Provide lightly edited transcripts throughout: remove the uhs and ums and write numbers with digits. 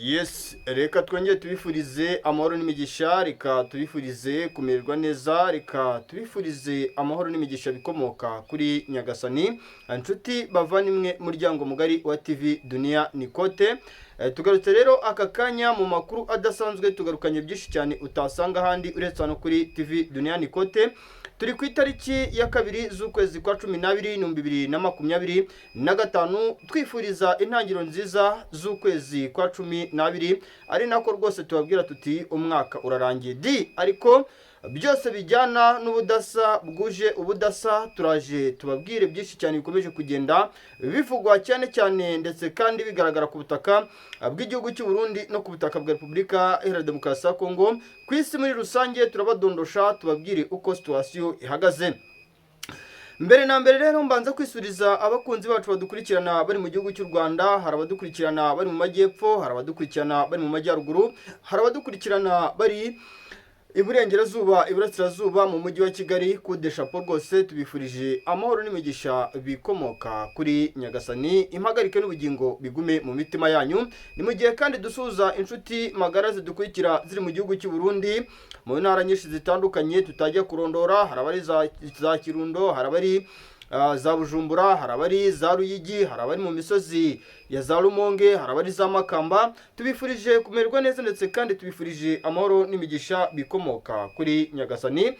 Yes, reka twongere tubifurize amahoro n'imigisha, reka tubifurize kumererwa neza, reka tubifurize amahoro n'imigisha bikomoka kuri Nyagasani. Inshuti bavandimwe, muryango mugari wa TV Dunia Nikote. Tugarutse rero aka kanya mu makuru adasanzwe, tugarukanye byinshi cyane utasanga ahandi uretse hano kuri TV Dunia Nikote. Turi ku itariki ya 2 z'ukwezi kwa 12 2025, twifuriza intangiriro nziza z'ukwezi kwa 12, ari nako rwose tubabwira tuti umwaka urarangiye di, ariko byose bijyana n'ubudasa bwuje ubudasa. Turaje tubabwire byinshi cyane bikomeje kugenda bivugwa cyane cyane ndetse kandi bigaragara ku butaka bw'igihugu cy'u Burundi no ku butaka bwa Repubulika Iharanira Demokarasi ya Kongo, ku isi muri rusange. Turabadondosha tubabwire uko situation ihagaze. Mbere na mbere rero mbanza kwisuriza abakunzi bacu badukurikirana bari mu gihugu cy'u Rwanda. Hari abadukurikirana bari mu majyepfo, hari abadukurikirana bari mu majyaruguru, hari abadukurikirana bari iburengerazuba, iburasirazuba, mu mujyi wa Kigali. Kude chapeau rwose, tubifurije amahoro n'imigisha bikomoka kuri Nyagasani, impagarike n'ubugingo bigume mu mitima yanyu. Ni mu gihe kandi dusuhuza inshuti magara zidukurikira ziri mu gihugu cy'u Burundi mu ntara nyinshi zitandukanye tutajya kurondora. Hari abari za Kirundo, hari abari za Bujumbura, hari abari za Ruyigi, hari abari mu misozi ya za Rumonge, hari abari za Makamba. Tubifurije kumererwa neza ndetse kandi tubifurije amahoro n'imigisha bikomoka kuri Nyagasani.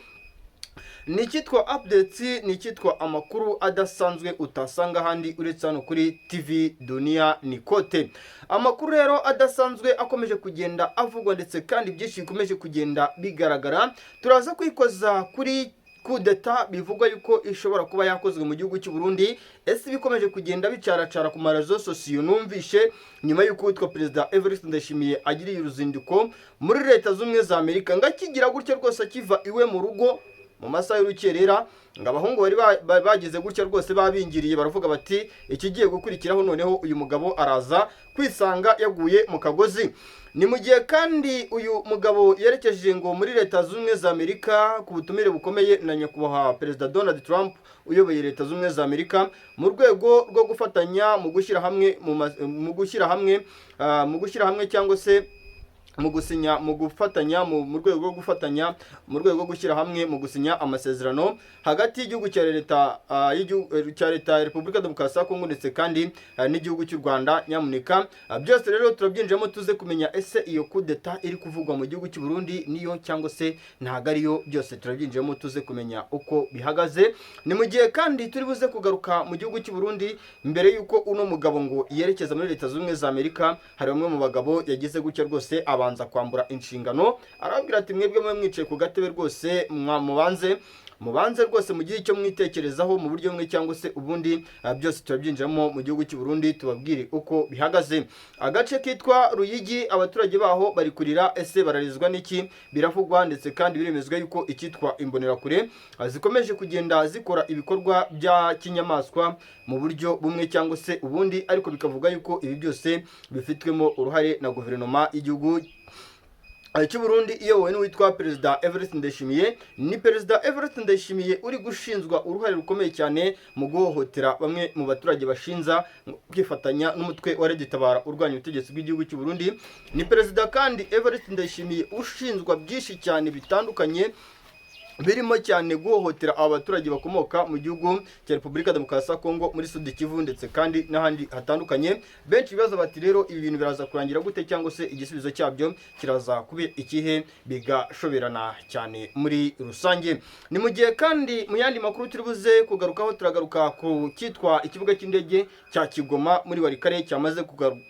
Ni icyitwa updates, ni icyitwa amakuru adasanzwe utasanga ahandi uretse hano kuri TV Dunia Nikote. Amakuru rero adasanzwe akomeje kugenda avugwa ndetse kandi byinshi bikomeje kugenda bigaragara. Turaza kwikoza kuri kudeta bivugwa yuko ishobora kuba yakozwe mu gihugu cy'u Burundi. Ese bikomeje kugenda bicaracara ku ma réseaux sociaux, numvishe nyuma y'uko witwa Perezida Evariste Ndayishimiye agiriye uruzinduko muri Leta Z'Ubumwe za Amerika, ngo akigira gutya rwose akiva iwe mu rugo mu masaha y'urukerera, ngo abahungu bari bagize gutya rwose babingiriye, baravuga bati ikigiye gukurikiraho noneho uyu mugabo araza kwisanga yaguye mu kagozi. Ni mu gihe kandi uyu mugabo yerekeje ngo muri Leta Zunze Ubumwe za Amerika ku butumire bukomeye na nyakubahwa Perezida Donald Trump uyoboye Leta Zunze Ubumwe za Amerika, mu rwego rwo gufatanya mu gushyira hamwe mu gushyira hamwe cyangwa se mu gusinya, mu gufatanya mu rwego rwo gufatanya, mu rwego rwo gushyira hamwe mu gusinya amasezerano hagati y'igihugu cya leta y'igihugu cya leta ya Repubulika Demokarasi ya Kongo ndetse kandi n'igihugu cy'u Rwanda. Nyamuneka, byose rero turabyinjiramo tuze kumenya ese iyo kudeta iri kuvugwa mu gihugu cy'u Burundi niyo cyangwa se ntago ariyo. Byose turabyinjiramo tuze kumenya uko bihagaze. Ni mu gihe kandi turi buze kugaruka mu gihugu cy'u Burundi. Mbere y'uko uno mugabo ngo yerekeza muri Leta Zunze Ubumwe za Amerika, hari bamwe mu bagabo yagize gutya rwose abanza kwambura inshingano, arababwira ati mwebwe mwe mwicaye ku gatebe rwose, mubanze rwose mugire icyo mwitekerezaho mu buryo bumwe cyangwa se ubundi. Byose turabyinjiramo mu gihugu cy'u Burundi tubabwire uko bihagaze. Agace kitwa Ruyigi, abaturage baho bari kurira. Ese bararizwa n'iki? Biravugwa ndetse kandi biremezwa yuko icyitwa imbonerakure zikomeje kugenda zikora ibikorwa bya kinyamaswa mu buryo bumwe cyangwa se ubundi, ariko bikavuga yuko ibi byose bifitwemo uruhare na guverinoma y'igihugu cy'u Burundi iyobowe n'uwitwa Perezida Evariste Ndayishimiye. Ni Perezida Evariste Ndayishimiye uri gushinzwa uruhare rukomeye cyane mu guhohotera bamwe mu baturage bashinza kwifatanya n'umutwe wa RED-Tabara urwanya ubutegetsi bw'igihugu cy'u Burundi. Ni Perezida kandi Evariste Ndayishimiye ushinzwa byinshi cyane bitandukanye, birimo cyane guhohotera aba baturage bakomoka mu gihugu cya Repubulika Demokarasi ya Kongo muri Sud Kivu ndetse kandi n'ahandi hatandukanye. Benshi bibaza bati rero ibi bintu biraza kurangira gute, cyangwa se igisubizo cyabyo kiraza kuba ikihe? Bigashoberana cyane muri rusange. Ni mu gihe kandi mu yandi makuru turi buze kugarukaho, turagaruka ku cyitwa ikibuga cy'indege cya Kigoma muri Walikale cyamaze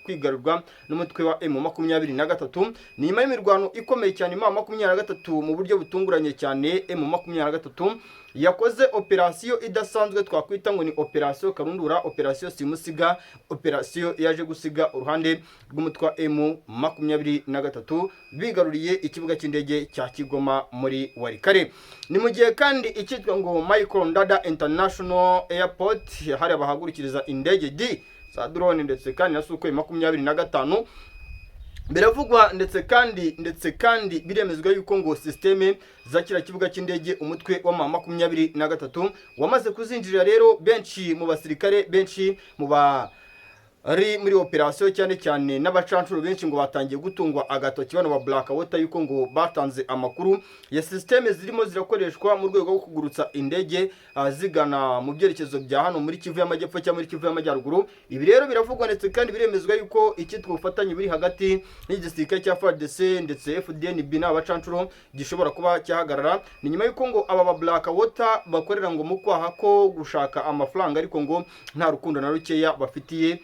kwigarurwa n'umutwe wa M23. Ni nyuma y'imirwano ikomeye cyane. M23 mu buryo butunguranye cyane, M23 yakoze operasiyo idasanzwe twakwita ngo ni operasiyo karundura, operasiyo simusiga, operasiyo yaje gusiga uruhande rw'umutwe wa M23 bigaruriye ikibuga cy'indege cya Kigoma muri Walikale. Ni mu gihe kandi icyitwa ngo Michael Ndada International Airport, hari abahagurukiriza indege D za drone ndetse kandi na Sukhoi 25. Biravugwa ndetse kandi biremezwa yuko ngo système za kiriya kibuga cy'indege umutwe wa M23 wamaze kuzinjirira. Rero benshi mu basirikare, benshi mu ba ari muri operasiyo, cyane cyane n'abacancuro benshi ngo batangiye gutungwa agatoki bano ba Blackwater yuko ngo batanze amakuru ya système zirimo zirakoreshwa mu rwego rwo kugurutsa indege zigana mu byerekezo bya hano muri Kivu y'Amajyepfo cyangwa muri Kivu y'Amajyaruguru. Ibi rero biravugwa ndetse kandi biremezwa yuko icyitwa ubufatanye buri hagati y'igisirikare cya FARDC ndetse FDNB n'abacancuro gishobora kuba cyahagarara. Ni nyuma yuko ngo aba ba Blackwater bakorera ngo mu kwaha ko gushaka amafaranga, ariko ngo nta rukundo na rukeya bafitiye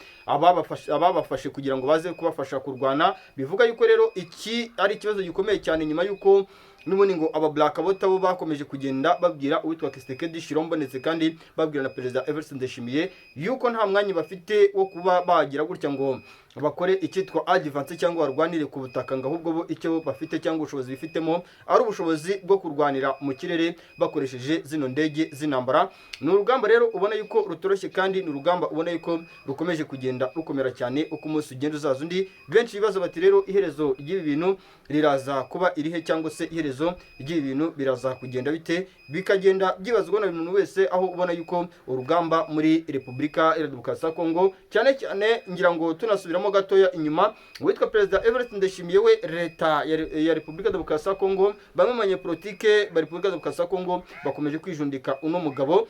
ababafashe kugira ngo baze kubafasha kurwana. Bivuga yuko rero iki ari ikibazo gikomeye cyane, nyuma yuko n'ubundi ngo aba Blackwater bo bakomeje kugenda babwira uwitwa Tshisekedi Tshilombo ndetse kandi babwira na Perezida Evariste Ndayishimiye yuko nta mwanya bafite wo kuba bagira gutya ngo bakore icyitwa advance cyangwa barwanire ku butaka, ngo ahubwo bo icyo bafite cyangwa ubushobozi bifitemo ari ubushobozi bwo kurwanira mu kirere bakoresheje zino ndege z'intambara. Ni urugamba rero ubona yuko rutoroshye, kandi ni urugamba ubona yuko rukomeje kugenda rukomera cyane uko umunsi ugenda uzaza undi. Benshi bibaza bati: "Rero iherezo ry'ibi bintu riraza kuba irihe?" Cyangwa se iherezo ry'ibi bintu biraza kugenda bite? Bikagenda byibazwa na buri muntu wese, aho ubona yuko urugamba muri Repubulika Iharanira Demokarasi ya Kongo, cyane cyane ngira ngo tunasubiramo gatoya inyuma, uwitwa Perezida Evariste Ndayishimiye we, leta ya Repubulika Demokarasi ya Kongo, bamwe mu banyepolitike ba Repubulika Demokarasi ya Kongo bakomeje kwijundika uno mugabo,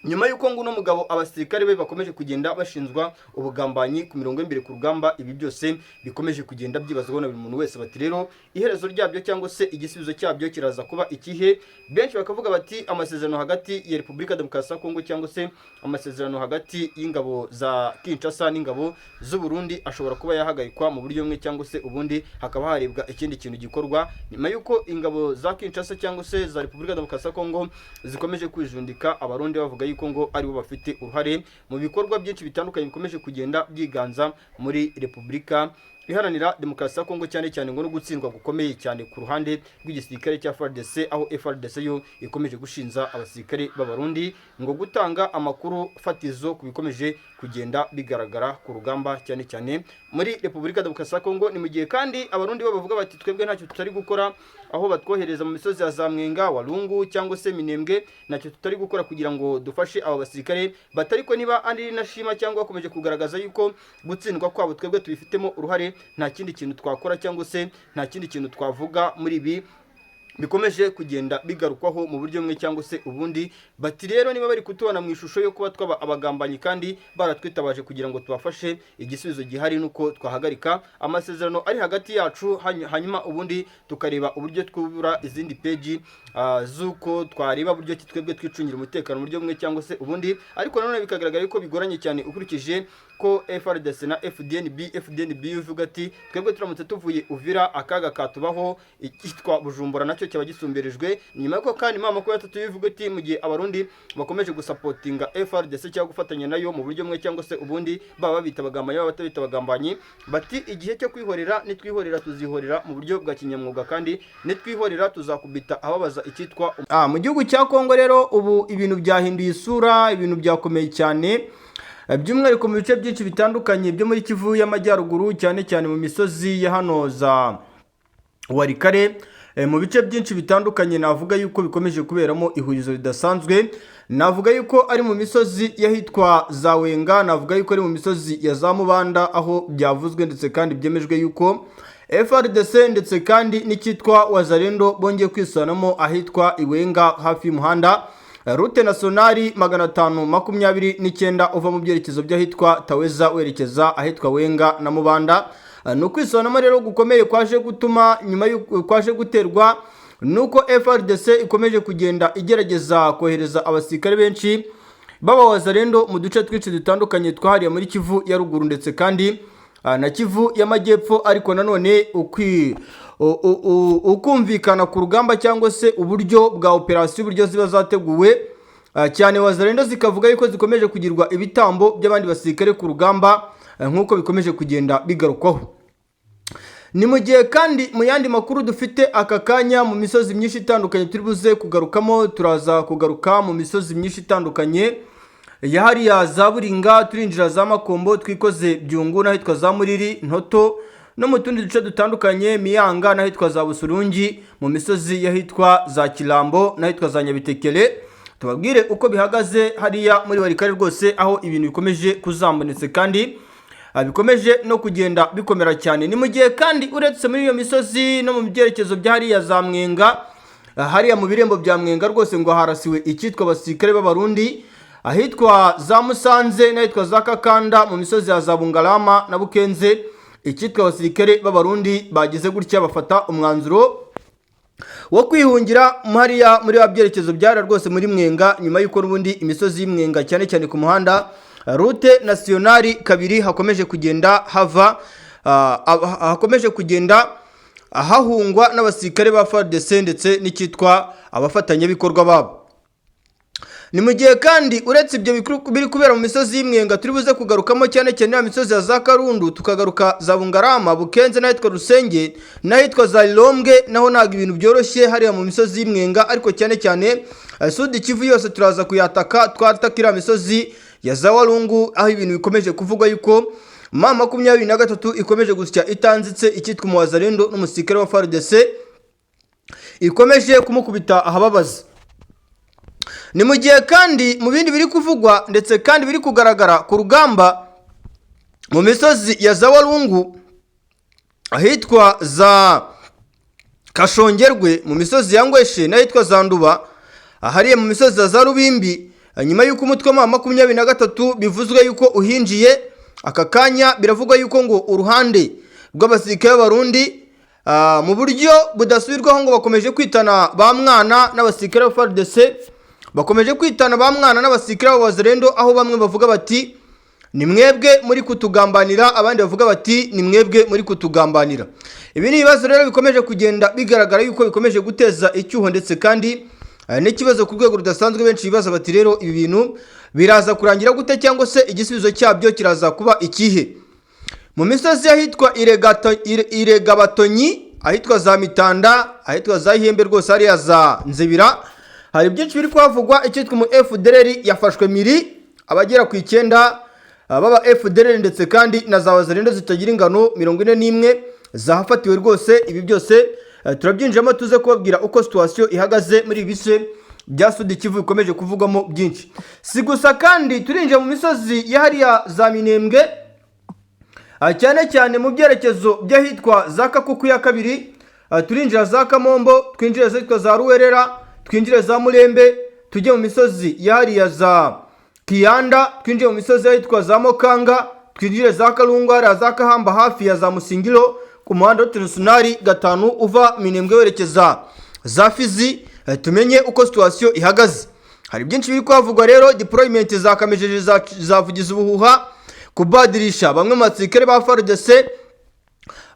nyuma y'uko ngo uno mugabo abasirikare be bakomeje kugenda bashinzwa ubugambanyi ku mirongo y'imbere ku rugamba. Ibi byose bikomeje kugenda byibazwaho na buri muntu wese, bati: "Rero iherezo ryabyo cyangwa se igisubizo cyabyo kiraza kuba ikihe?" Benshi bakavuga bati amasezerano hagati ya Repubulika Demokarasi ya Kongo cyangwa se amasezerano hagati y'ingabo za Kinshasa n'ingabo z'u Burundi ashobora kuba yahagarikwa mu buryo bumwe cyangwa se ubundi, hakaba harebwa ikindi kintu gikorwa, nyuma y'uko ingabo za Kinshasa cyangwa se za Repubulika Demokarasi ya Kongo zikomeje kwijundika Abarundi, bavuga yuko ngo aribo bafite uruhare mu bikorwa byinshi bitandukanye bikomeje kugenda byiganza muri Repubulika Iharanira Demokarasi ya Kongo, cyane cyane ngo no gutsindwa gukomeye cyane ku ruhande rw'igisirikare cya FARDC, aho FARDC yo ikomeje gushinza abasirikare b'Abarundi ngo gutanga amakuru fatizo ku bikomeje kugenda bigaragara ku rugamba, cyane cyane muri Repubulika Demokarasi ya Kongo. Ni mu gihe kandi Abarundi bo bavuga bati: "Twebwe ntacyo tutari gukora, aho batwohereza mu misozi ya za Mwenga, Walungu cyangwa se Minembwe, ntacyo tutari gukora kugira ngo dufashe aba basirikare." Batari ko niba andi nashima cyangwa bakomeje kugaragaza yuko gutsindwa kwabo twebwe tubifitemo uruhare, nta kindi kintu twakora cyangwa se nta kindi kintu twavuga muri ibi bikomeje kugenda bigarukwaho mu buryo bumwe cyangwa se ubundi. Bati: "Rero niba bari kutubona mu ishusho yo kuba twaba abagambanyi kandi baratwitabaje kugira ngo tubafashe, igisubizo gihari nuko twahagarika amasezerano ari hagati yacu, hanyuma ubundi tukareba uburyo twubura izindi peji z'uko twareba buryo ki twebwe twicungira umutekano mu buryo bumwe cyangwa se ubundi." Ariko nanone bikagaragara ko bigoranye cyane, ukurikije ko FARDC na FDNB ivuga ati: "Twebwe turamutse tuvuye Uvira akaga katubaho, icyitwa Bujumbura nacyo cyaba gisumbirijwe." Nyuma y'uko kandi M23 ivuga ati mu gihe Abarundi bakomeje gusapotinga FARDC cyangwa gufatanya nayo mu buryo bumwe cyangwa se ubundi, baba babita abagambanyi, baba batabita abagambanyi, bati igihe cyo kwihorera, nitwihorera tuzihorera mu buryo bwa kinyamwuga, kandi nitwihorera tuzakubita ababaza icyitwa mu gihugu cya Kongo. Rero ubu ibintu byahinduye isura, ibintu byakomeye cyane, by'umwihariko mu bice byinshi bitandukanye byo muri Kivu y'Amajyaruguru, cyane cyane mu misozi ya hano za Walikale. Mu bice byinshi bitandukanye navuga yuko bikomeje kuberamo ihurizo ridasanzwe. Navuga yuko ari mu misozi y'ahitwa za Wenga, navuga yuko ari mu misozi ya za Mubanda, aho byavuzwe ndetse kandi byemejwe yuko FARDC ndetse kandi n'icyitwa Wazalendo bongeye kwisanamo ahitwa Iwenga, hafi y'umuhanda route nationale 529 uva mu byerekezo by'ahitwa Taweza werekeza ahitwa Wenga na Mubanda. Ni ukwisobanamo rero gukomeye kwaje gutuma nyuma kwaje guterwa nuko FARDC ikomeje kugenda igerageza kohereza abasirikare benshi b'abawazalendo mu duce twinshi dutandukanye twahariye muri Kivu ya Ruguru ndetse kandi na Kivu y'Amajyepfo. Ariko nanone ukumvikana ku rugamba cyangwa se uburyo bwa operasiyo, uburyo ziba zateguwe, cyane Wazalendo zikavuga yuko zikomeje kugirwa ibitambo by'abandi basirikare ku rugamba, nk'uko bikomeje kugenda bigarukwaho. Ni mu gihe kandi mu yandi makuru dufite aka kanya mu misozi myinshi itandukanye turi buze kugarukamo, turaza kugaruka mu misozi myinshi itandukanye ya hariya za Buringa, turinjira za Makombo, twikoze Byungu n'ahitwa za Muriri Ntoto, no mu tundi duce dutandukanye, Miyanga n'ahitwa za Busurungi, mu misozi y'ahitwa za Kirambo n'ahitwa za Nyabitekere, tubabwire uko bihagaze hariya muri Walikale rwose, aho ibintu bikomeje kuzambonetse kandi bikomeje no kugenda bikomera cyane. Ni mu gihe kandi uretse muri iyo misozi no mu byerekezo bya hariya za Mwenga, hariya mu birembo bya Mwenga rwose ngo harasiwe icyitwa abasirikare b'Abarundi ahitwa za Musanze n'ahitwa za Kakanda, mu misozi ya za Bungarama na Bukenze. Icyitwa abasirikare b'Abarundi bagize gutya bafata umwanzuro wo kwihungira hariya muri wa byerekezo byara rwose muri Mwenga, nyuma y'uko n'ubundi imisozi y'Imwenga, cyane cyane ku muhanda route nationale 2, hakomeje kugenda hava hakomeje kugenda hahungwa n'abasirikare ba FARDC ndetse n'icyitwa abafatanyabikorwa babo. Ni mu gihe kandi uretse ibyo biri kubera mu misozi y'Imwenga turi buze kugarukamo, cyane cyane ya misozi ya za Karundu, tukagaruka za Bungarama, Bukenze n'ahitwa Rusenge n'ahitwa za Lilombwe, naho ntabwo ibintu byoroshye hariya mu misozi y'Imwenga. Ariko cyane cyane Sud Kivu yose turaza kuyataka, twataka iriya misozi ya za Walungu, aho ibintu bikomeje kuvugwa yuko M23 ikomeje gusya itanzitse icyitwa umuwazalendo n'umusirikare wa FARDC, ikomeje kumukubita ahababaza. Ni mu gihe kandi mu bindi biri kuvugwa ndetse kandi biri kugaragara ku rugamba mu misozi ya za Walungu, ahitwa za Kashongerwe, mu misozi ya Ngweshe n'ahitwa za Nduba, ahariye mu misozi ya za Rubimbi, nyuma y'uko umutwe wa 23 bivuzwe yuko uhinjiye aka kanya, biravugwa yuko ngo uruhande rw'abasirikare b'Abarundi mu buryo budasubirwaho ngo bakomeje kwitana ba mwana n'abasirikare ba FARDC, bakomeje kwitana ba mwana n'abasirikare b'Abazalendo, aho bamwe bavuga bati: "Ni mwebwe muri kutugambanira", abandi bavuga bati: "Ni mwebwe muri kutugambanira". Ibi ni ibibazo rero bikomeje kugenda bigaragara yuko bikomeje guteza icyuho ndetse kandi n'ikibazo ku rwego rudasanzwe. Benshi bibaza bati: "Rero ibi bintu biraza kurangira gute, cyangwa se igisubizo cyabyo kiraza kuba ikihe?" Mu misozi ahitwa Iregabatonyi, ahitwa za Mitanda, ahitwa za Ihembe rwose, hariya za Nzibira, hari byinshi biri kuhavugwa. Icyitwa umu FDLR yafashwe miri, abagera ku 9 baba FDLR ndetse kandi na za Wazalendo zitagira ingano 41 zahafatiwe rwose. Ibi byose turabyinjiramo, tuze kubabwira uko situation ihagaze muri ibi bice bya Sud Kivu bikomeje kuvugwamo byinshi. Si gusa kandi, turinjira mu misozi ya hariya za Minembwe, cyane cyane mu byerekezo by'ahitwa za Kakuku ya 2, turinjira za Kamombo, twinjire zitwa za Ruwerera, twinjire za Murembe, tujye mu misozi ya hariya za Kiyanda, twinjire mu misozi y'ahitwa za Mokanga, twinjire za Karungu, hariya za Kahamba, hafi ya za Musingiro, ku muhanda wa nationale 5 uva Minembwe werekeza za Fizi, tumenye uko situation ihagaze. Hari byinshi biri kuhavugwa rero. Deployment za kamejeje zavugiza ubuhuha kubadirisha bamwe mu basirikare ba FARDC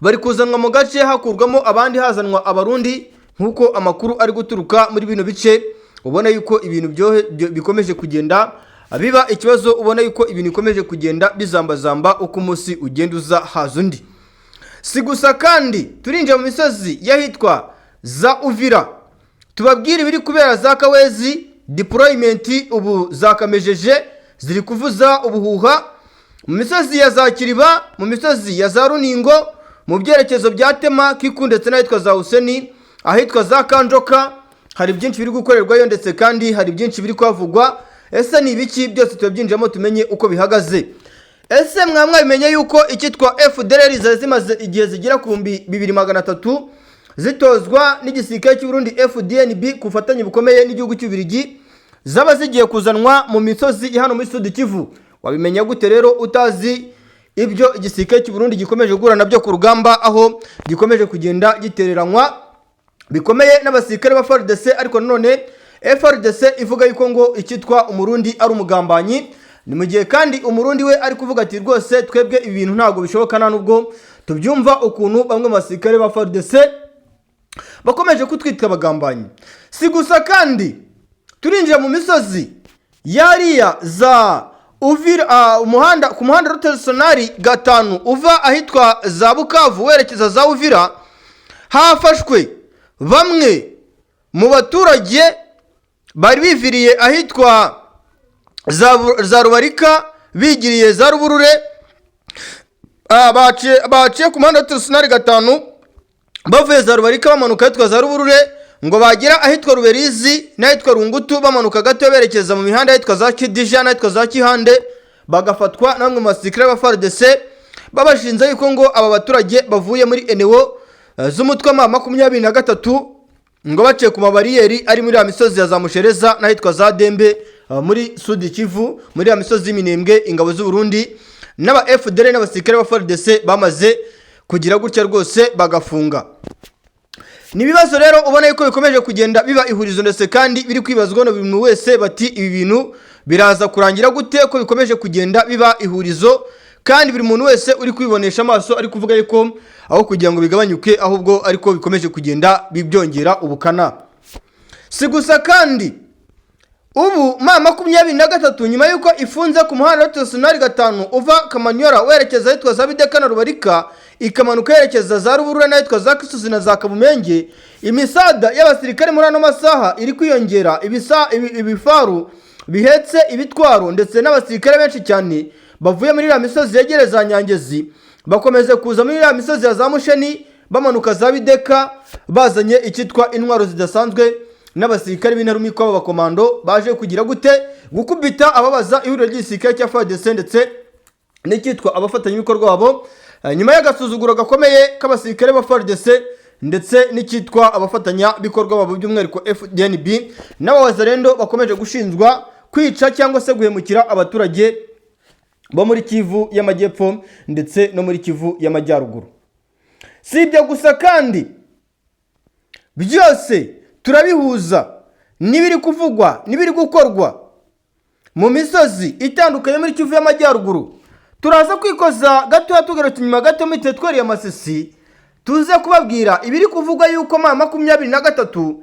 bari kuzanwa mu gace, hakurwamo abandi hazanwa Abarundi, nk'uko amakuru ari guturuka muri bino bice. Ubona yuko ibintu bikomeje kugenda biba ikibazo, ubona yuko ibintu bikomeje kugenda bizambazamba uko umunsi ugenda uza haza undi. Si gusa kandi, turinjira mu misozi y'ahitwa za Uvira, tubabwire ibiri kubera za Kawezi. Deployment ubu zakamejeje ziri kuvuza ubuhuha mu misozi ya za Kiriba, mu misozi ya za Runingo, mu byerekezo bya Tema, Kiku ndetse n'ahitwa za Useni, ahitwa za Kanjoka. Hari byinshi biri gukorerwayo ndetse kandi hari byinshi biri kuhavugwa. Ese ni ibiki? Byose tubabyinjiramo tumenye uko bihagaze. Ese mwaba mwabimenye yuko icyitwa FDLR zari zimaze igihe zigera ku 2300 zitozwa n'igisirikare cy'u Burundi FDNB ku bufatanye bukomeye n'igihugu cy'Ububiligi, zaba zigiye kuzanwa mu misozi hano muri Sud Kivu? Wabimenya gute rero utazi ibyo igisirikare cy'u Burundi gikomeje guhura nabyo ku rugamba, aho gikomeje kugenda gitereranywa bikomeye n'abasirikare ba FARDC, ariko nanone FARDC ivuga yuko ngo icyitwa Umurundi ari umugambanyi? Ni mu gihe kandi Umurundi we ari kuvuga ati: "Rwose twebwe ibi bintu ntabwo bishoboka, nta nubwo tubyumva ukuntu bamwe mu basirikare ba FARDC bakomeje kutwita abagambanyi". Si gusa kandi, turinjira mu misozi yariya za Uvira, umuhanda ku muhanda route nationale 5 uva ahitwa za Bukavu werekeza za Uvira, hafashwe bamwe mu baturage bari biviriye ahitwa za Rubarika bigiriye za Ruburure. Baciye ku muhanda route nationale 5 bavuye za Rubarika bamanuka ahitwa za Ruburure, ngo bagera ahitwa Ruberizi n'ahitwa Rungutu, bamanuka gato berekeza mu mihanda ahitwa za Kidija n'ahitwa za Kihande, bagafatwa na bamwe mu basirikare ba FARDC. Babashinze yuko ngo aba baturage bavuye muri eneo z'umutwe wa M23, ngo baciye ku mabariyeri ari muri ya misozi ya za Mushereza n'ahitwa za Dembe, muri Sud Kivu, muri ya misozi y'Iminembwe, ingabo z'u Burundi n'aba FDL n'abasirikare ba FARDC bamaze kugira gutya rwose bagafunga. Ni ibibazo rero ubona yuko bikomeje kugenda biba ihurizo, ndetse kandi biri kwibazwa na buri muntu wese, bati ibi bintu biraza kurangira gute, ko bikomeje kugenda biba ihurizo, kandi buri muntu wese uri kwibonesha amaso ari kuvuga yuko aho kugira ngo bigabanyuke, ahubwo ariko bikomeje kugenda bibyongera ubukana. Si gusa kandi, ubu M23, nyuma y'uko ifunze ku muhanda wa nationale 5 uva Kamanyora werekeza ahitwa za Bideka na Rubarika, ikamanuka yerekeza za Ruburura n'ahitwa za Kisuzi na za Kabumenge, imisada y'abasirikare muri ano masaha iri kwiyongera, ibifaru bihetse ibitwaro ndetse n'abasirikare benshi cyane bavuye muri iriya misozi yegereye za Nyangezi, bakomeze kuza muri iriya misozi ya za Musheni, bamanuka za Bideka, bazanye icyitwa intwaro zidasanzwe n'abasirikare b'intarumikwa b'abakomando, baje kugira gute? Gukubita ababaza ihuriro ry'igisirikare cya FARDC ndetse n'icyitwa abafatanyabikorwa babo. Nyuma y'agasuzuguro gakomeye k'abasirikare ba FARDC ndetse n'icyitwa abafatanyabikorwa babo, by'umwihariko FDNB n'abawazarendo, bakomeje gushinjwa kwica cyangwa se guhemukira abaturage bo muri Kivu y'Amajyepfo ndetse no muri Kivu y'Amajyaruguru. Si ibyo gusa kandi, byose turabihuza n'ibiri kuvugwa n'ibiri gukorwa mu misozi itandukanye muri Kivu y'Amajyaruguru. Turaza kwikoza gatoya, tugarutse inyuma gato muri teritwari ya Masisi, tuze kubabwira ibiri kuvugwa yuko M23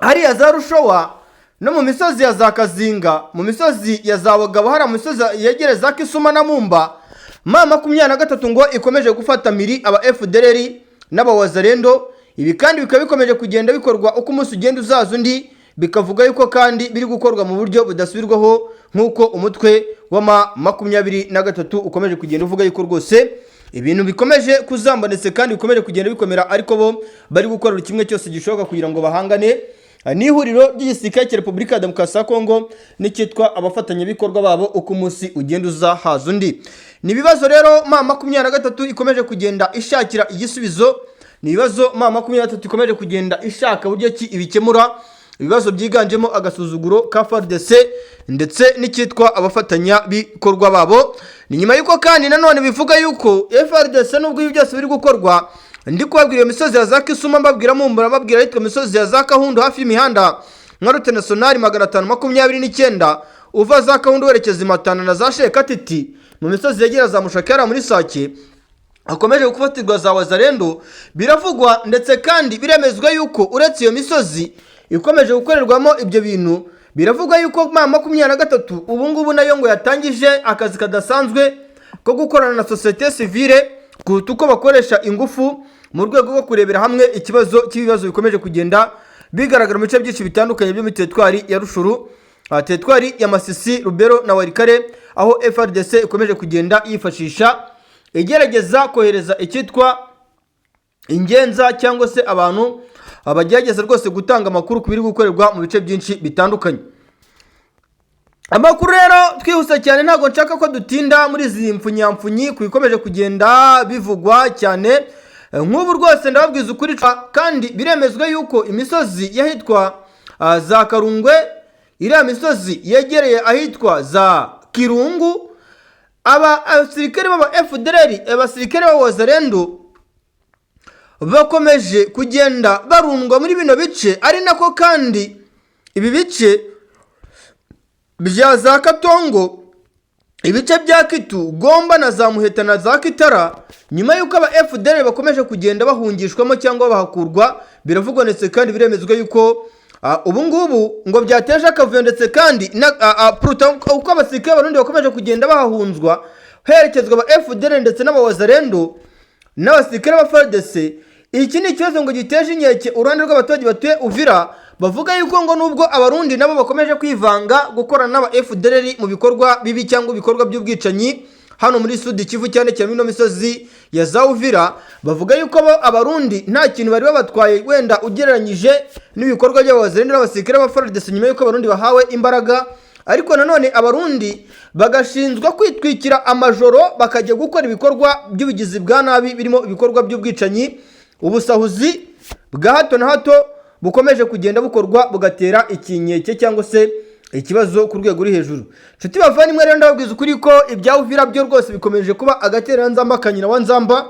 hariya za Rushowa no mu misozi ya za Kazinga, mu misozi ya za Bugabo, hariya mu misozi yegereye za Kisuma na Mumba, M23 ngo ikomeje gufata miri aba FDLR n'abawazarendo. Ibi kandi bikaba bikomeje kugenda bikorwa uko umunsi ugenda uzaza undi, bikavuga yuko kandi biri gukorwa mu buryo budasubirwaho, nk'uko umutwe wa M23 ukomeje kugenda uvuga yuko rwose ibintu bikomeje kuzamba ndetse kandi bikomeje kugenda bikomera, ariko bo bari gukora buri kimwe cyose gishoboka kugira ngo bahangane n'ihuriro ry'igisirikare cya Repubulika ya Demokarasi ya Kongo n'icyitwa abafatanyabikorwa babo uko umunsi ugenda uza haza undi. Ni ibibazo rero M23 ikomeje kugenda ishakira igisubizo, ni ibibazo M23 ikomeje kugenda ishaka buryo ki ibikemura, ibibazo byiganjemo agasuzuguro ka FARDC ndetse n'icyitwa abafatanyabikorwa babo. Ni nyuma y'uko kandi nanone bivuga yuko FARDC, nubwo ibi byose biri gukorwa, ndi kubabwira iyo misozi ya za Kisuma, mbabwira Mumbura, mbabwira ahitwa imisozi ya za Kahundu hafi y'imihanda nka route nationale 529, uva za Kahundu werekeza i Matana na za Shekatiti, mu misozi yegera za Mushakara muri Sake, hakomeje gufatirwa za wazarendo. Biravugwa ndetse kandi biremezwa yuko uretse iyo misozi ikomeje gukorerwamo ibyo bintu, biravugwa yuko M23 ubu ngubu nayo ngo yatangije akazi kadasanzwe ko gukorana na sosiyete sivile kuruta uko bakoresha ingufu, mu rwego rwo kurebera hamwe ikibazo cy'ibibazo bikomeje kugenda bigaragara mu bice byinshi bitandukanye byo muri teritwari ya Rushuru, teritwari ya Masisi, Rubero na Warikare, aho FARDC ikomeje kugenda yifashisha igerageza kohereza icyitwa ingenza cyangwa se abantu bagerageza rwose gutanga amakuru ku biri gukorerwa mu bice byinshi bitandukanye. Amakuru rero twihuse cyane, ntabwo nshaka ko dutinda muri izi mpfunyamfunyi ku bikomeje kugenda bivugwa cyane. Nk'ubu rwose ndababwiza ukuri, kandi biremezwa yuko imisozi y'ahitwa za Karungwe, iriya misozi yegereye ahitwa za Kirungu, aba abasirikare b'aba FDLR, abasirikare b'abawazarendo bakomeje kugenda barundwa muri bino bice, ari nako kandi ibi bice bya za Katongo, ibice bya Kitu, Gomba na za Muheta na za Kitara, nyuma y'uko aba FDL bakomeje kugenda bahungishwamo cyangwa bahakurwa. Biravugwa ndetse kandi biremezwa yuko ubu ngubu ngo byateje akavuyo, ndetse kandi puruta uko abasirikare b'Abarundi bakomeje kugenda bahahunzwa, herekezwa aba FDL ndetse n'abawazarendo n'abasirikare ba FARDC. Iki ni ikibazo ngo giteje inkeke uruhande rw'abaturage batuye Uvira, bavuga yuko ngo nubwo Abarundi nabo bakomeje kwivanga gukorana n'aba FDLR mu bikorwa bibi cyangwa ibikorwa by'ubwicanyi hano muri Sud Kivu, cyane cyane muri ino misozi ya za Uvira, bavuga yuko bo Abarundi nta kintu bari babatwaye wenda ugereranyije n'ibikorwa by'abawazarendo n'abasirikare ba FARDC, nyuma yuko Abarundi bahawe imbaraga Ariko nanone Abarundi bagashinzwa kwitwikira amajoro bakajya gukora ibikorwa by'ubugizi bwa nabi, birimo ibikorwa by'ubwicanyi, ubusahuzi bwa hato na hato bukomeje kugenda bukorwa, bugatera ikinkeke cyangwa se ikibazo ku rwego ruri hejuru. Nshuti bavandimwe, rero ndababwiza ukuri ko ibya Uvira byo rwose bikomeje kuba agatereranzamba kanyina wa nzamba.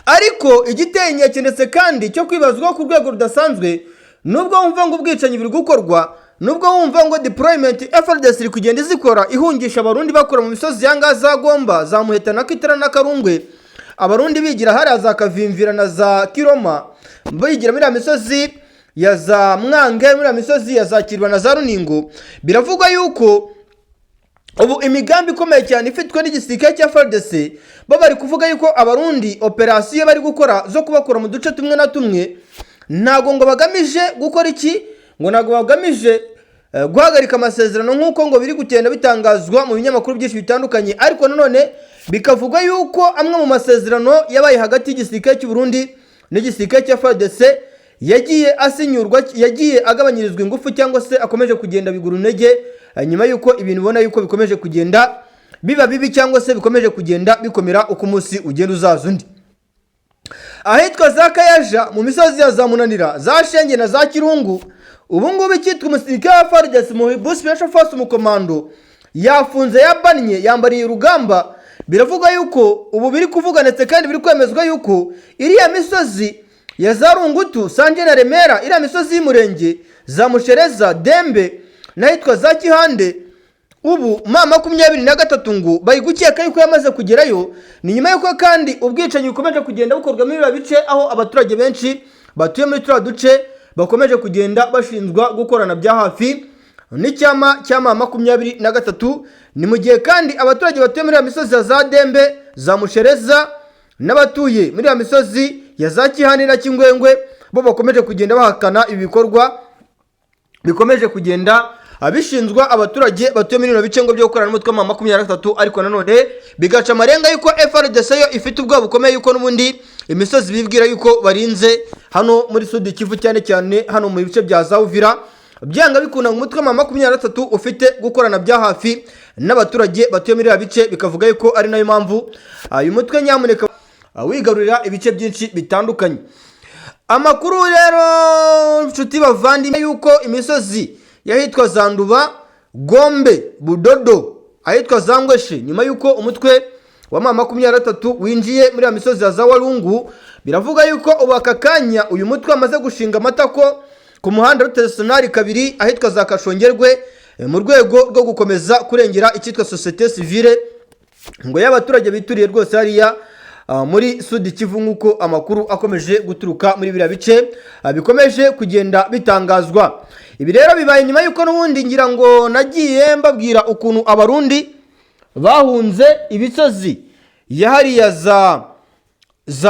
Ariko igiteye inkeke ndetse kandi cyo kwibazwaho ku rwego rudasanzwe, nubwo wumva ngo ubwicanyi buri gukorwa, nubwo wumva ngo deployment FARDC iri kugenda izikora, ihungisha Abarundi bakora mu misozi ya ngaza Gomba, za Muheta na Kitara na Karungwe, Abarundi bigira hariya za Kavimvira na za Kiroma, bigira muri ya misozi ya za Mwange, muri ya misozi ya za Kirwa na za Runingo, biravugwa yuko ubu imigambi ikomeye cyane ifitwe n'igisirikare cya FARDC, bo bari kuvuga yuko Abarundi operasiyo bari gukora zo kubakura mu duce tumwe na tumwe ntabwo ngo bagamije gukora iki, ngo ntabwo bagamije guhagarika amasezerano nk'uko ngo biri kugenda bitangazwa mu binyamakuru byinshi bitandukanye. Ariko nanone bikavugwa yuko amwe mu masezerano yabaye hagati y'igisirikare cy'u Burundi n'igisirikare cya FARDC yagiye asinyurwa, yagiye agabanyirizwa ingufu cyangwa se akomeje kugenda bigura intege, nyuma y'uko ibintu ubona yuko bikomeje kugenda biba bibi cyangwa se bikomeje kugenda bikomera uko umunsi ugenda uzaza undi. Ahitwa za Kayaja, mu misozi ya za Munanira, za Shenge na za Kirungu, ubu ngubu icyitwa umusirikare wa FARDC mu Special Force, umukomando, yafunze, yabannye, yambariye urugamba. Biravuga yuko ubu biri kuvuga ndetse kandi biri kwemezwa yuko iriya misozi ya za Rungutu, Sanje na Remera, iriya misozi y'Umurenge, za Mushereza, Dembe n'ahitwa za Kihande, ubu M23 ngo bari gukeka yuko yamaze kugerayo. Ni nyuma y'uko kandi ubwicanyi bukomeje kugenda bukorwa muri biriya bice, aho abaturage benshi batuye muri turiya duce bakomeje kugenda bashinzwa gukorana bya hafi n'icyama cya M23. Ni mu gihe kandi abaturage batuye muri iyo misozi ya za Dembe, za Mushereza, n'abatuye muri iyo misozi ya za Kihani na Kingwengwe bo bakomeje kugenda bahakana ibi bikorwa bikomeje kugenda bishinzwa abaturage batuye muri bino bice ngo byo gukorana n'umutwe wa 23. Ariko nanone bigaca amarenga yuko FARDC yo ifite ubwoba bukomeye yuko n'ubundi imisozi bibwira yuko barinze hano muri Sud Kivu, cyane cyane hano mu bice bya za Uvira, byanga bikunda ngo umutwe wa 23 ufite gukorana bya hafi n'abaturage batuye muri biriya bice. Bikavuga yuko ari nayo mpamvu uyu mutwe nyamuneka wigarurira ibice byinshi bitandukanye. Amakuru rero, nshuti bavandimwe, yuko imisozi y'ahitwa Zanduba, Gombe, Budodo, ahitwa Zangweshe, nyuma y'uko umutwe wa M23 winjiye muri ya misozi ya za Warungu, biravuga yuko ubu aka kanya uyu mutwe wamaze gushinga amatako ku muhanda route 2 ahitwa za Kashongerwe, mu rwego rwo gukomeza kurengera icyitwa société civile ngo y'abaturage bituriye rwose hariya muri Sud Kivu, nk'uko amakuru akomeje guturuka muri biriya bice bikomeje kugenda bitangazwa. Ibi rero bibaye nyuma y'uko n'ubundi ngira ngo nagiye mbabwira ukuntu Abarundi bahunze ibisozi ya hariya za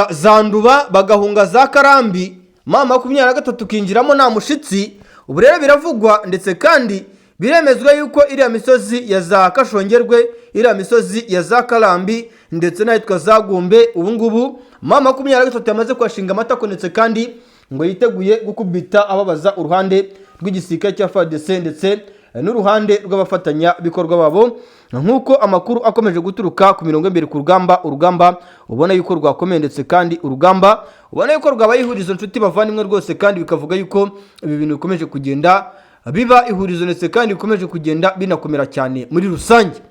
Zanduba, bagahunga za Karambi, M23 kinjiramo nta mushitsi. Ubu rero biravugwa ndetse kandi biremezwa yuko iriya misozi ya za Kashongerwe, iriya misozi ya za Karambi ndetse n'ahitwa za Gumbe, ubu ngubu M23 yamaze kuhashinga amatako ndetse kandi ngo yiteguye gukubita ababaza uruhande rw'igisirikare cya FARDC ndetse n'uruhande rw'abafatanyabikorwa babo, nk'uko amakuru akomeje guturuka ku mirongo imbere ku rugamba. Urugamba ubona yuko rwakomeye ndetse kandi urugamba ubona yuko rwabaye ihurizo, nshuti bavandimwe, rwose kandi bikavuga yuko ibi bintu bikomeje kugenda biba ihurizo ndetse kandi bikomeje kugenda binakomera cyane muri rusange.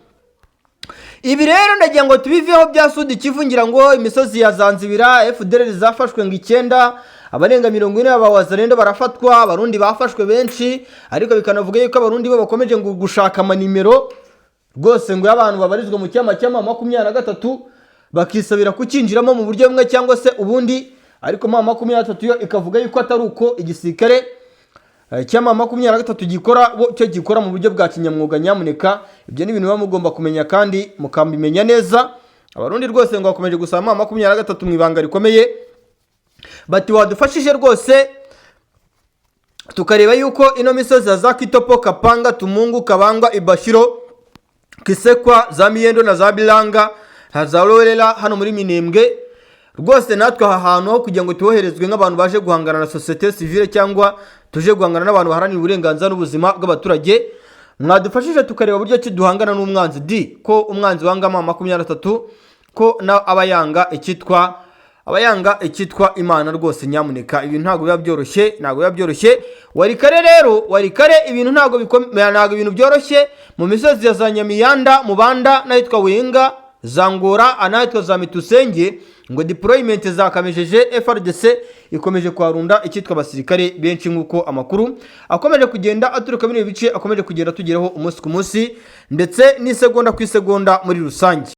Ibi rero ndagira ngo tubiveho bya Sud Kivu. Ngira ngo imisozi ya Zanzibira, FDLR zafashwe ngo 9, abarenga 40 b'Abawazalendo barafatwa, Abarundi bafashwe benshi. Ariko bikanavuga yuko Abarundi bo bakomeje ngo gushaka amanimero rwose ngo y'abantu babarizwa mu cyama cya M23, bakisabira kukinjiramo mu buryo bumwe cyangwa se ubundi. Ariko M23 yo ikavuga yuko atari uko igisirikare cya M23 gikora, bo cyo gikora mu buryo bwa kinyamwuga. Nyamuneka ibyo ni ibintu muba mugomba kumenya kandi mukabimenya neza. Abarundi rwose ngo bakomeje gusaba M23 mu ibanga rikomeye, bati wadufashije rwose tukareba yuko ino misozi ya za Kitopo, Kapanga, Tumungu, Kabangwa, Ibashiro, Kisekwa, za Miyendo na za Bilanga na za Rorera hano muri Minembwe, rwose natwe aha hantu ho kugira ngo tuboherezwe nk'abantu baje guhangana na société civile cyangwa tuje guhangana n'abantu baharanira uburenganzira n'ubuzima bw'abaturage. Mwadufashije tukareba uburyo ki duhangana n'umwanzi di ko umwanzi wanga M23, ko na abayanga icyitwa Imana rwose. Nyamuneka, ibintu ntabwo biba byoroshye, ntabwo biba byoroshye. Walikale rero, Walikale, ibintu ntabwo bikomeye, ntabwo ibintu byoroshye mu misozi ya za Nyamiyanda, Mubanda n'ahitwa Wenga, za Ngora n'ahitwa za Mitusenge. Ngo deployment zakamejeje, FARDC ikomeje kuharunda icyitwa abasirikare benshi, nk'uko amakuru akomeje kugenda aturuka muri ibi bice akomeje kugenda tugeraho umunsi ku munsi, ndetse n'isegonda ku isegonda muri rusange.